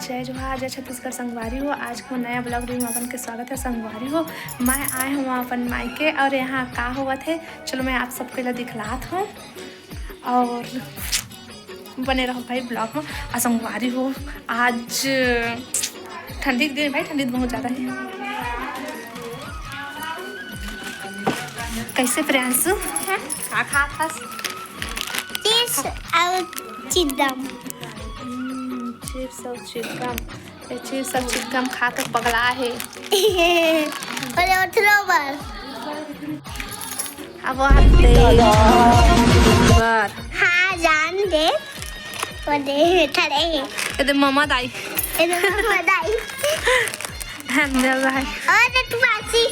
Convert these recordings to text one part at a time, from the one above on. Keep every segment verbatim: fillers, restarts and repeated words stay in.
जय जोहार, जय छत्तीसगढ़ संगवारी हो। आज के नया vlog में अपन के स्वागत है संगवारी हो। मैं आए हूँ अपन मायके और यहाँ का होवत है, चलो मैं आप सबके ला दिखलात हूँ और बने रहो भाई vlog में। और संगवारी हो, आज ठंडी के दिन भाई, ठंडी तो बहुत ज़्यादा है। कैसे प्रियांशु, हैं? का खात हस? चिप्स और चिदम। हम्म, चिप्स और चिकम। ये चिप्स और चिकम खा के पगला है। अरे उठलो बस। अब आते बर। हाँ जान दे। वो दे खड़े हैं। ये दे ममा दाई। ये दे ममा दाई। अंदर भाई। और तू बासी।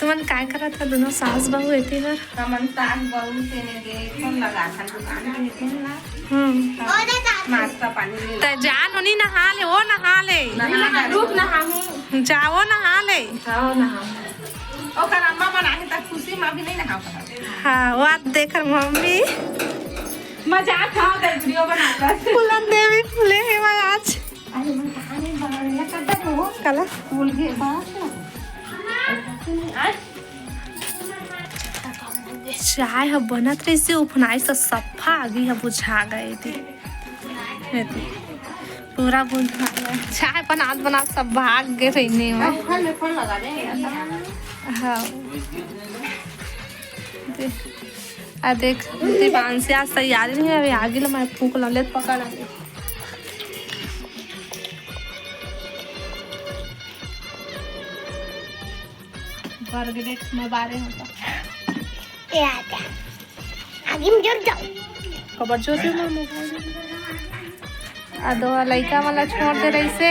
तुमन काय करत ह दोनों सास बहू एती बर? हमन सास बहू से ने दे फोन लगा था दुकान के दिन ला। हम्म। नाश्ता पानी ले। त जान होनी नहा ले, वो नहा ले। नहा ले। रुक नहाहूँ। जाओ नहा ले। जाओ नहाहूँ। ओकर अम्मा मन आही त खुशी में अभी नहीं नहा पाए। हाँ, वो आप देख मम्मी। मजाक था, उधर वीडियो बनाता। फूलन देवी फूले है आज। अरे, मैं कहाँ नहीं बना रही है, कब तक हो? कला। फूल के बात ना। आज चाय ह बनत रहिसे, उफनाइस त सफा आगी ह बुझा गए थे। पूरा बुझा गए। चाय बनात बनात सब भाग गए रहिने में। अब फल में फल लगा दे। हाँ। दे। आ देख, दीपांशी आज तैयारी नहीं है, अभी आगे लो, मैं फूक लो, ले पकड़ ले। बरगदे में बारे होता। ये आ जा। आगे में जोर जाओ। कबर जोर से मार मोबाइल। आ दो लइका वाला छोड़ दे रहिसे।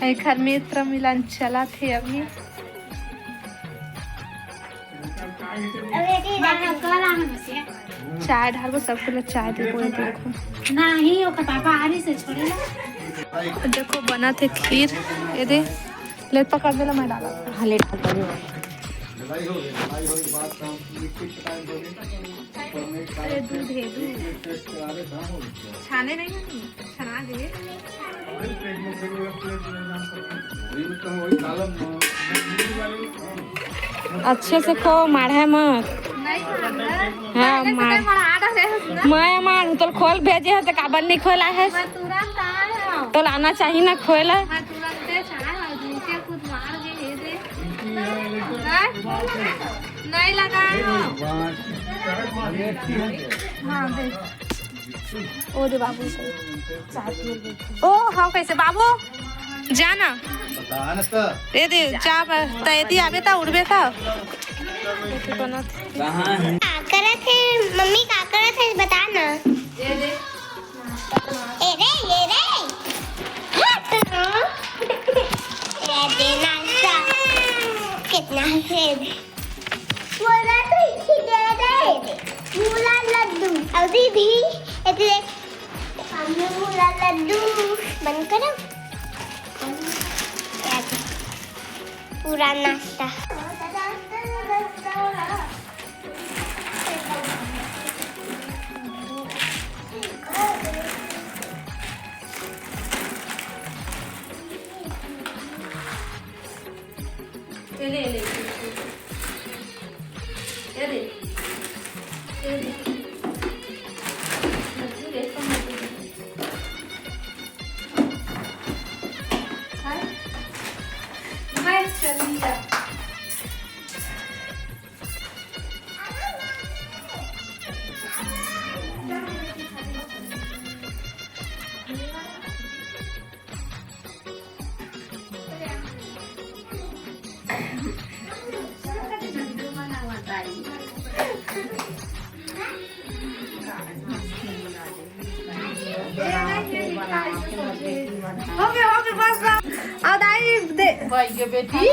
एखर मित्र मिलन चलत हे अभी। चाय ढालबो, सबके लिए चाय देबो, ये देखो। नहीं, ओकर पापा आरी से छोड़े ना। देखो, बनत हे खीर, ये दे, ले पकड़ दे ला, मैं डाला। हाँ, ले डाल दे। अरे, दूध है, दूध। छाने नहीं है, छना दे। अच्छे से खो, माढ़े मत। नहीं माढ़े। हाँ, पहले से माढ़। नहीं माढ़ा रहे हो ना। मैं माढ़, तो खोल भेजे है, तो काबर नहीं खोला है? मैं तुरंत आया हूँ। तो लाना चाहिए ना खोला। मैं तुरंत चाय और नीचे खुद मार के ये दे। हैं? नहीं लगाए हो। हाँ, दे। ओ दे बाबू से। ओ, हाँ, कैसे बाबू? जाना। बता ना तो। ए दे, जा ब-, तैती आबे ता, उड़बे ता। कहाँ है? का करत है? मम्मी का करत है? बता ना। ए रे, ए रे। हट ना। ए दे नाश्ता। कितना है? बोला तो इसी दे दे। भूला लड्डू। अभी भी इतने हमने भूला लड्डू। बंद करो। पूरा नाश्ता। ले, ले, ले, ले। ये दे। ये दे। हाय। मैं चल दिया। हो गया, हो गया, बस, बस। आओ दाई दे। भाई के बेटी।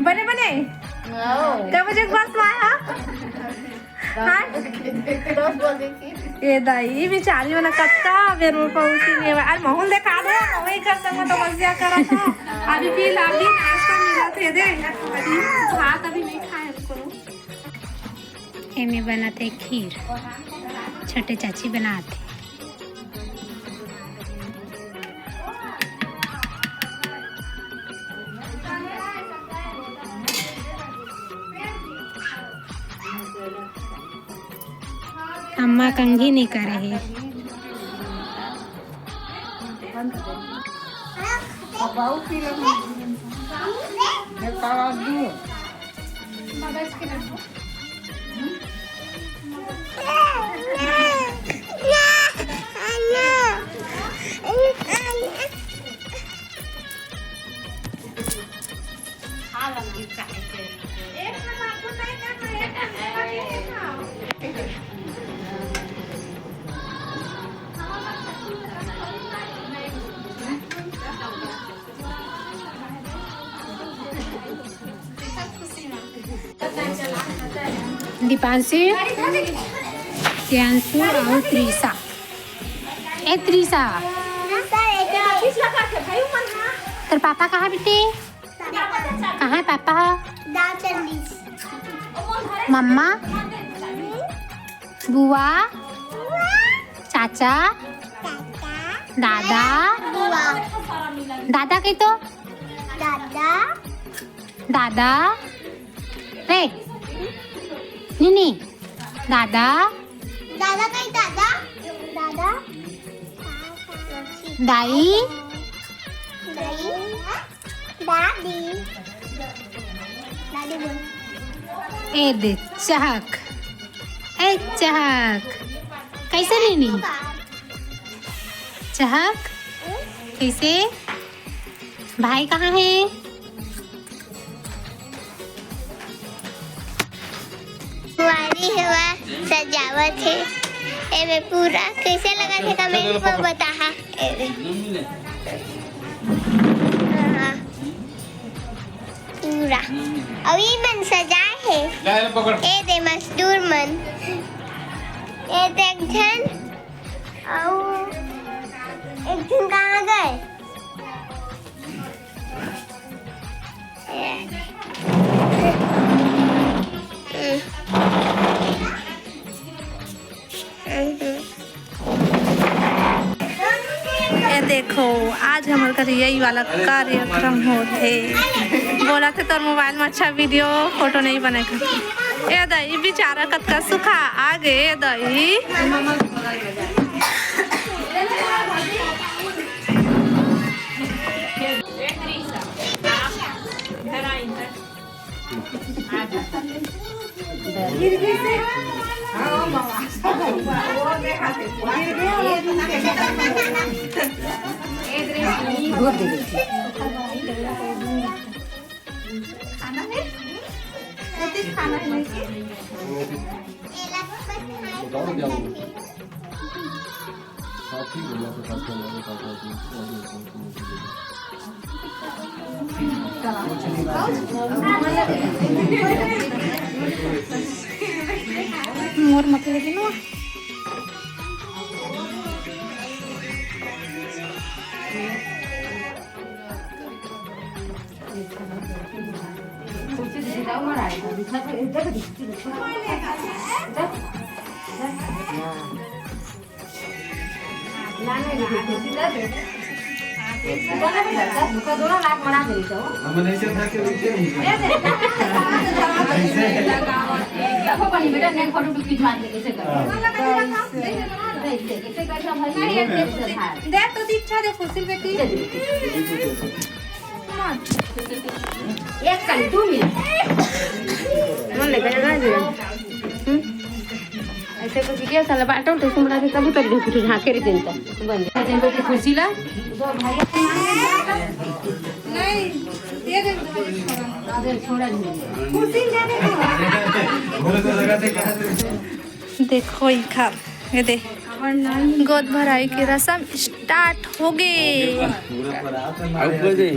बने, बने। आओ। कै बजे के बस में आया? हाँ? ए दाई, ई बिचारी मन कतका बेर में पहुंची नहीं हवय। अरे, महूं ल देखा दो, वही कर संग तो मस्तिया करत हंव। अभी फिलहाल भी नाश्ता मिलत हे दे। अभी भात अभी नहीं खाए हन कोनो। एमे बनत हे खीर, छोटे चाची बनात हे। अम्मा कंघी नहीं करे हे। दीपांशु, प्रियांशु और त्रिशा। ए त्रिशा, तेरे पापा कहाँ बेटे? कहाँ है पापा? मम्मा, बुआ, चाचा, दादा, दादा कही तो, दादा, रे, नीनी, दादा, दादा कही, दादा, दादा, दाई, दाई, दादी, दादी बोल। ए दे चहक, ए चहक, कैसे नीनी? चहक, कैसे? भाई कहाँ है? वारी हवा सजावत हे। एमे पूरा कैसे लगत हे, कमेंट में बताहा। एमे हाँ, पूरा। अउ ई मन सजाए हे। ए दे मजदूर मन। ए दे एक झन, अउ एक झन कहाँ गए? ए देखो, आज हमर घर यही वाला कार्यक्रम होत हे। बोलत हे तोर मोबाइल में अच्छा वीडियो फोटो नहीं बने का। ए दाई, बेचारा कतका सुखा आगे, ए दाई। खाना है? खाना है ना? बताओ क्या हुआ? साथी बोला तो काका, काका, काका, काका। मोर मत लेके ना। देख तो दीक्षा दे फुसिल बेटी। एक कन दू मिनट। मन लगे ना जी। हम्म? ऐसे कुछ किया साला बाटो तो सुमरा के कबूतर जो कुछ झांके रे दिन तक। बन जा। जब बेटी कुर्सी ला। नहीं, दे दे। अरे छोड़ा नहीं। कुर्सी दे दे। देखो इखर, ये दे, गोद भराई के रसम start हो गे। अब को दे,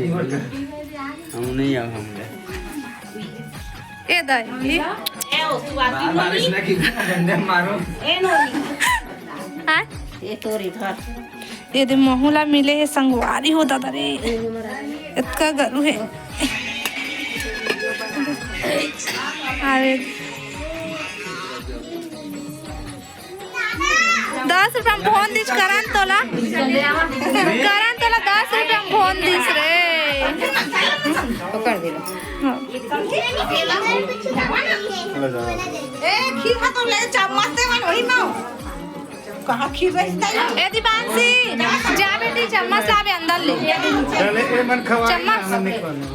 हम नहीं आव, हम गए। ए दाई, मार, मार, इसने की डंडे मारो। हाँ? ये तोरी धर। ये दे महू ला मिले हे संगवारी हो दादा रे। इतका गरू हे। अरे। दस रुपया में फोन दिस करन तोला। करन तोला दस रुपया में फोन दिस रे। पकड़ दे। हाँ। ए, खीर खा तो ले, चम्मच दे मन वही में। कहाँ खीर रही? ए दीपांशी, जा बेटी, चम्मच लाबे अंदर ले। चले, ए मन खवाई, चम्मच। आनंद नहीं खवाना।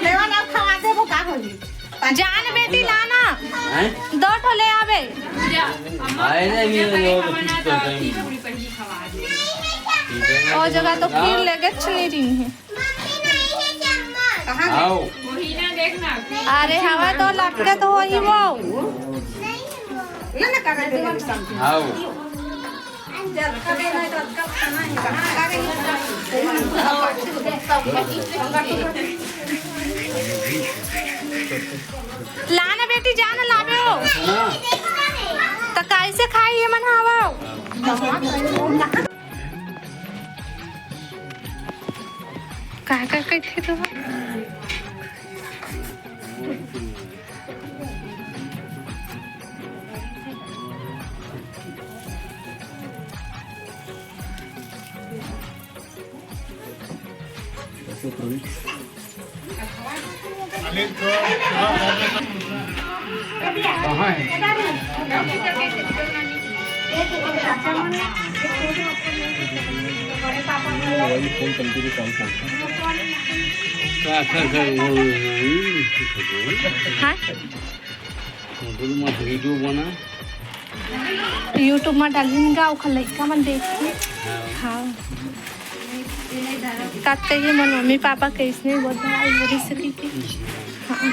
लेवा ना खवा दे, वो का होई? जान बेटी लाना। हैं? दो ठो ले आबे। आए ना, ये लोग कुछ करते हैं। ओ जगह तो खीर लेगे छनी रही है। आओ। अरे हवा तो लगते तो होही वो। आओ। लाना बेटी, जाना लाबे हो। त कैसे खाई ये मन हवा? का का कइथे तो? हाँ? वीडियो बना। YouTube में डालिन गा, ओखर लइका मन देख के। हाँ। हाँ। का कहिए, मन मम्मी पापा कैसने बहुत बड़ा बोली सकी के। हाँ।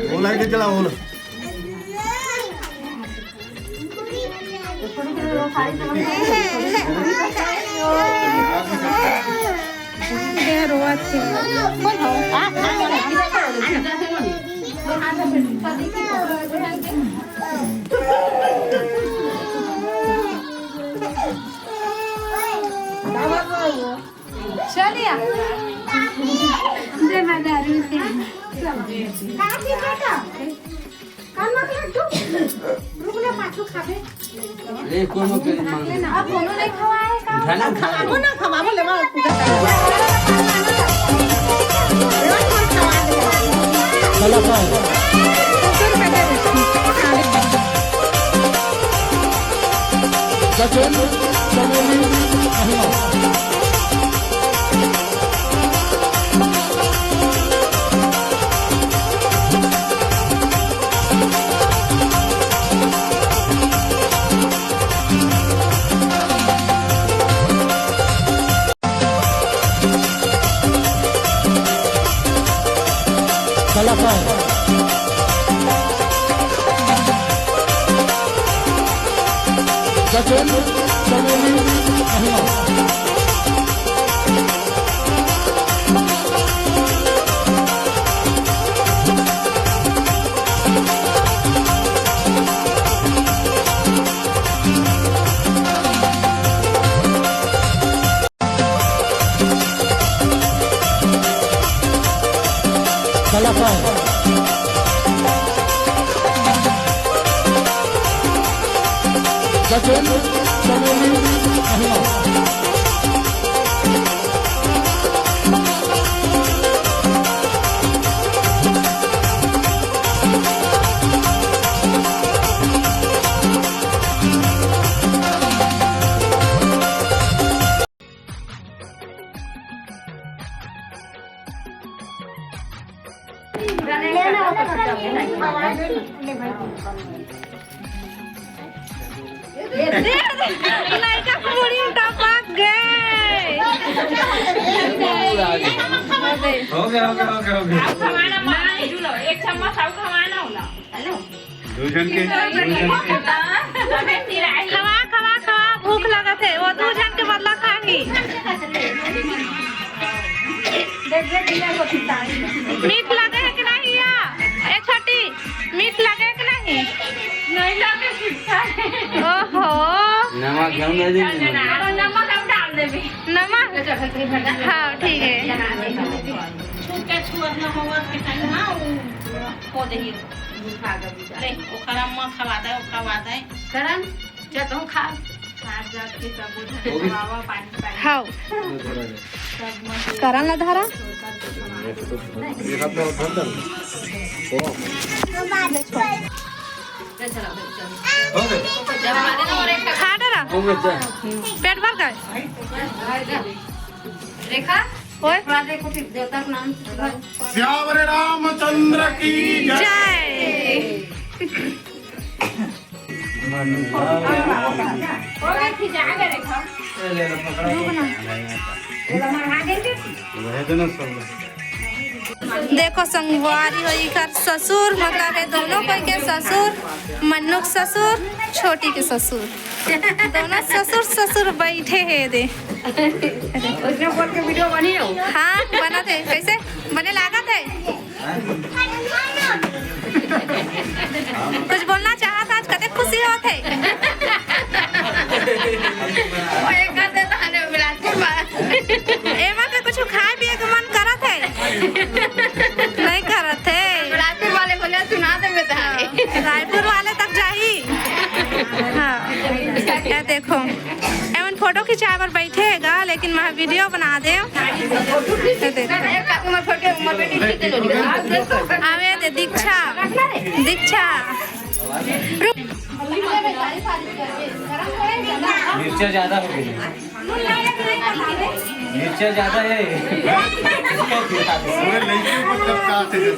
वो लाइट चला, वो ला। ये रोवत हे। चलिए। दे मैं दारू दे। कहाँ थी बेटा? कान मत लग तू। रुक ले, पाछू खाबे। ले, कोनो के मांग ले। अब कोनो नहीं खवाए का? उठा ना, उठा ना। खवाबो ना, खवाबो ले, मार पूजा कर। चला पाए। ससुर बेटे। सचिन, चमेली, अहिया। कलाकार सचिन चमेली अहिया। कलाकार लड़का के मुड़ी में टपक गए। हो गया, हो गया, हो गया, हो गया। अब खवाना पानी जुलो, एक चम्मच आऊ खवाना होला। हेलो। दो जन के, दो जन के। खवा, खवा, खवा, भूख लगत हे, वो दो जन के बदला खाही। मीठ लगे हे कि नहीं या? ए छोटी, मीठ लगे कि नहीं? नहीं लगे, मीठा है। ओहो। नमक हम दे देंगे। अरे नमक हम डाल देबे। नमक? हाँ, ठीक है। छुआ छुआ न होवत है कहीं ना, वो खो देही। ले, ओकरा अम्मा खवाता है, वो खवाता है। करण, जा तू खा। खा जा के सब उधर वो भी खवावा, पानी पानी। हाउ। सब मजे। करण ला धरा। ये सब तो उधर कर। ले छोड़। ले चलो, चलो। हो गए। खा डरा। हो गए, जा। पेट भर गए। रेखा, ओए। थोड़ा देखो फिर देवता के नाम। सियावर रामचंद्र की जय। जय। देखो संगवारी हो, इकर ससुर, मतलब है दोनों कोई के ससुर, मन्नू के ससुर, छोटी के ससुर, दोनों ससुर ससुर बैठे हे दे। उसने बोल के वीडियो बनी हो? हाँ, बनत हे। कैसे बने लागत हे? कुछ बोलना चाहत हे, आज कते खुशी होत हे? वो एक कर देता है ना, बिलासपुर वाला। एमा के कुछ खाए पिए के मन करत हे? नहीं करत हे। बिलासपुर वाले बोले सुना दे बेटा। रायपुर वाले तक जाही। हाँ, ये देखो, एमन फोटो खिंचाए बर बैठे हे गा, लेकिन मैं वीडियो बना दे। ये देखो। अउ ये दे दीक्षा, दीक्षा। रुक। मिर्चा ज्यादा हो गई। मिर्चा ज्यादा है। पूरे लड़कियों को टपकाते थे।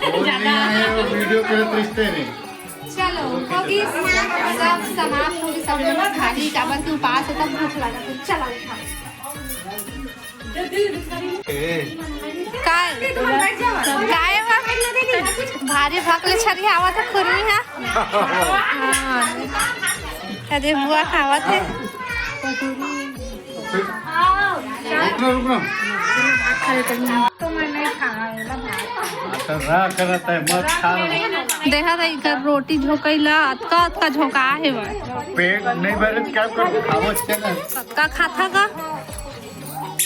वो नहीं आए, वो वीडियो के रिश्ते नहीं। चलो, होगी सब समाप्त, होगी सब लोग खाली, काबर के उपास हे, तब भूख लगा। चलो, उठा। काय? काय बा? भारी भकले छरी आवत हे खुरमी हा। हाँ। अरे बुआ खावत हे। रुकना, रुकना। तो मैं नहीं खाऊंगा भात। अच्छा, राह करत हे, मत खा। देखा था इकर रोटी झोंकई ला, अतका अतका झोंका हे बा। पेट नहीं भरे तो क्या करूँ, खावो अच्छे ना। अतका खाता का?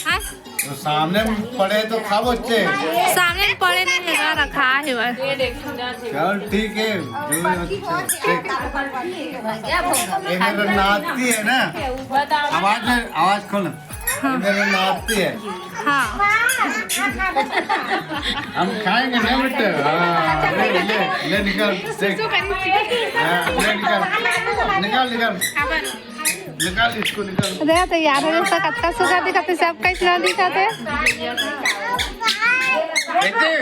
हाँ? तो सामने में पड़े तो खावो अच्छे। सामने में पड़े नहीं हे, रखा हे बा। चल ठीक है, जो अच्छा, ठीक। ये मेरा नाती है ना, आवाज में, आवाज खोल। हाँ। ये मेरा नाती है। हाँ। हम खाएंगे ना बेटे। हाँ, ले, ले, ले निकाल, देख। हाँ, ले निकाल, निकाल, निकाल। निकाल इसको, निकाल। अरे तो यार, ये तो कतका सुघर दिखत हे, सब कैसे ना दिखत हे। बेटे।